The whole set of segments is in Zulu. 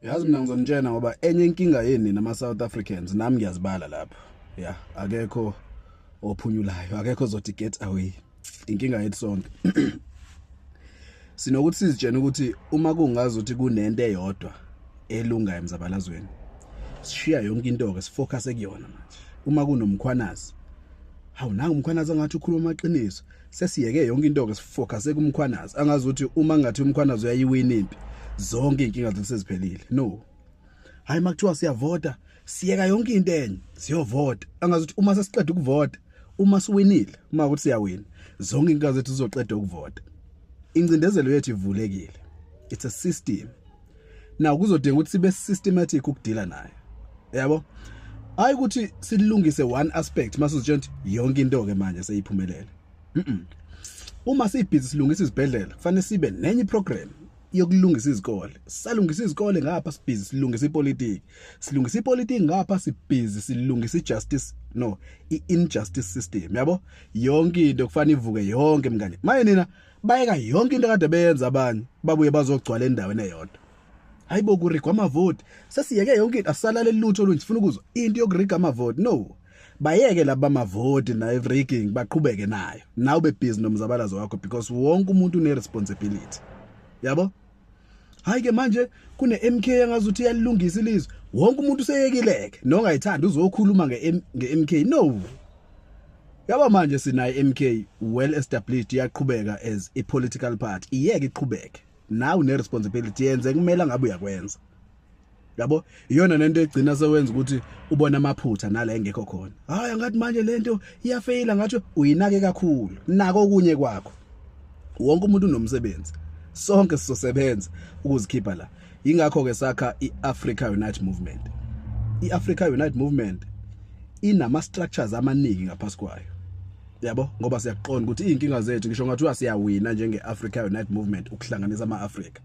Yazi mina ngizonitshena ngoba enye inkinga yeni nama South Africans, nami ngiyazibala lapho. Yeah, akekho ophunyulayo, akekho ozothi get away. Inkinga yethu sonke. Sinokuthi sizitshena ukuthi uma kungazi ukuthi kunento eyodwa elunga emzabalazweni, sishiya yonke into ke, sifocus kuyona manje. Uma kunoMkhwanazi, hawu, nangu uMkhwanazi, angathi ukhuluma amaqiniso, sesiyeke yonke into ke, sifocus kuMkhwanazi. Angazi ukuthi uma ngathi uMkhwanazi uyayiwina impi, zonke inkinga zethu seziphelile. No, hayi, makuthiwa siyavota, siyeka yonke into enye, siyovota. Angazi ukuthi uma sesiqeda ukuvota, uma siwinile, uma ukuthi siyawina, zonke inkinga zethu zizoqeda ukuvota. Incindezelo yethu ivulekile, it's a system. Now kuzodinga ukuthi sibe systematic ukudila nayo, yabo, hayi ukuthi silungise one aspect mase uzitshela ukuthi yonke into ke manje seyiphumelele. Uma sibhizi silungisa izibhedlela, kufanele sibe nenye program yokulungisa izikole. Salungisa izikole ngapha, sibhizi silungisa ipolitiki. Silungisa ipolitiki ngapha, sibhizi silungisa ijustice, no, i-injustice system, yabo. Yonke into kufanele ivuke yonke, mngane. Maye nina bayeka yonke into kade beyenza abanye, babuye bazogcwala endaweni eyodwa. Hayibo, kurigwa amavoti, sesiyeke yonke into, asalale lutho olunye, sifuna ukuzwa into yokuriga amavoti. No, bayeke laba amavoti na rigging, baqhubeke nayo. Nawe ube busy nomzabalazo wakho, because wonke umuntu une responsibility, yabo. Hayi ke manje kune MK engazuthi iyalungisa ilizwe, wonke umuntu useyekileke nongayithanda uzokhuluma nge MK. No, yabo, manje sinayo MK, well established, iyaqhubeka as a political party, iyeke iqhubeke. Nawe une responsibility, yenze kumele ngabe uyakwenza, yabo. Iyona lento egcina sewenza ukuthi ubona amaphutha nala engekho khona. Hayi, ngathi manje lento iyafeyila, ngathi uyinake kakhulu nako okunye kwakho. Wonke umuntu unomsebenzi, sonke sizosebenza ukuzikhipha la. Ingakho ke sakha iAfrica Unite Movement. IAfrica Unite Movement inama structures amaningi ngaphasi kwayo, yabo, ngoba siyaqonda ukuthi izinkinga zethu, ngisho ngathi siyawina njenge Africa Unite Movement ukuhlanganisa ama-Afrika,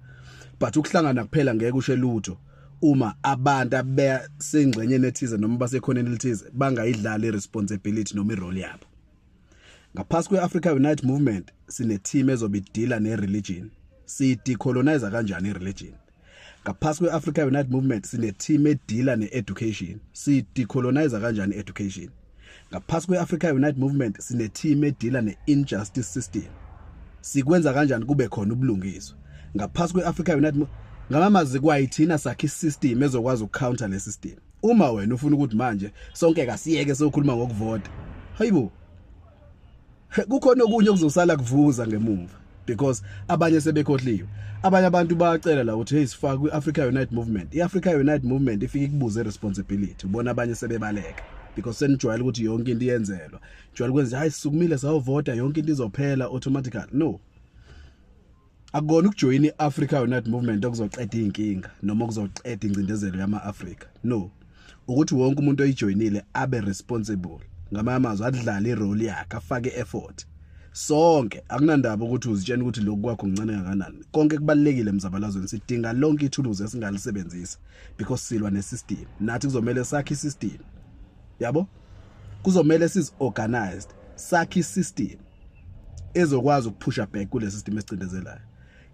but ukuhlangana kuphela ngeke ushe lutho uma abantu abasengxenyeni ethize noma basekhoneni elithize bangayidlali iresponsibility noma irole yabo. Ngaphasi kwe-Africa Unite Movement sine team ezobe idila ne-religion, siyidecolonize kanjani i-religion. Ngaphasi kwe-Africa Unite Movement sine team edila ne-education, siyidecolonize kanjani i-education. Ngaphasi kwe-Africa Unite Movement sine team edila ne-injustice system, sikwenza kanjani kube khona ubulungiswa. Ngaphasi kwe-Africa Unite, ngamamazi kwayithina sakhe isystem ezokwazi ukucounter le system. Uma wena ufuna ukuthi manje sonke kasiyeke sokhuluma ngokuvota, hayibo, kukhona okunye okuzosala kuvuza ngemuva, because abanye sebekhohliwe. Abanye abantu bayacela la ukuthi, "Hey, sifake kwi-Africa Unite Movement." I-Africa Unite Movement ifike ikubuze responsibility. Ubona abanye sebebaleka because senijwayele ukuthi yonke into iyenzelwa, jwayele ukwenza, hayi, sisukumile sayovota, yonke into izophela automatically. No, akukona ukujoyina iAfrica Unite Movement okuzoqeda inkinga noma okuzoqeda incindezelo yama-Afrika. No, ukuthi wonke umuntu oyijoyinile abe responsible, ngamanye amazwi adlale irole yakhe, afake effort. Sonke, akunandaba ukuthi uzitshena ukuthi lokhu kwakho kuncane kangakanani, konke kubalekile emzabalazweni. Sidinga lonke ithuluzi esingalisebenzisa because silwa nesystem. Nathi kuzomela sakhe isystem, yabo, kuzomela siz organized, sakhe isystem ezokwazi ukuphusha back kule system esicindezelayo.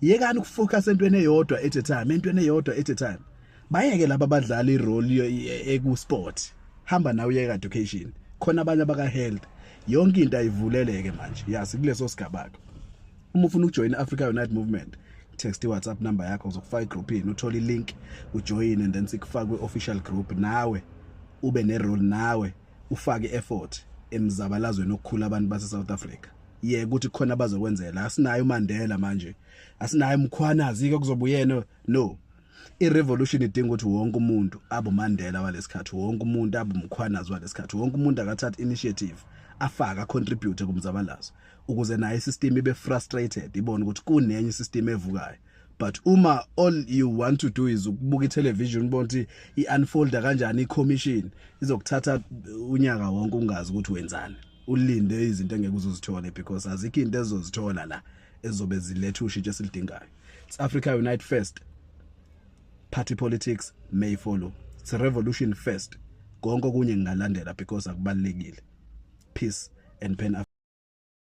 Yekani ukufocus entweni eyodwa at a time, entweni eyodwa at a time. Bayeke laba abadlala irole eku sport, hamba nawe uyeka education, khona abanye abaka health, yonke into ayivuleleke manje. Yasi kuleso sigaba ke. Uma ufuna ukujoin Africa Unite Movement, text iWhatsApp number yakho, uzokufaka egroupini, uthola ilink, ujoin, and then sikufaka kwi-official group. Nawe ube ne-role, nawe ufake effort emzabalazweni okukhula abantu base South Africa. Yeke ukuthi khona abazokwenzela, asinayo uMandela manje, asinayo uMkhwanazi ke kuzobuyena. No, irevolution idinga ukuthi wonke umuntu abe uMandela walesikhathi, wonke umuntu abe uMkhwanazi walesikhathi, wonke umuntu akathatha initiative, afake, contribute kumzabalazo, ukuze naye isystem ibe frustrated, ibone ukuthi kunenye isystem evukayo. But uma all you want to do is ukubuka itelevision, ubone ukuthi i-unfolda kanjani i-commission, izokuthatha unyaka wonke ungazi ukuthi wenzani, ulinde izinto engeke uzozithole, because azikho into ezozithola la ezobe ziletha ushintsho esilidingayo. It's Africa Unite first, party politics may follow. It's a revolution first, konke okunye kungalandela because akubalekile. Peace and pan.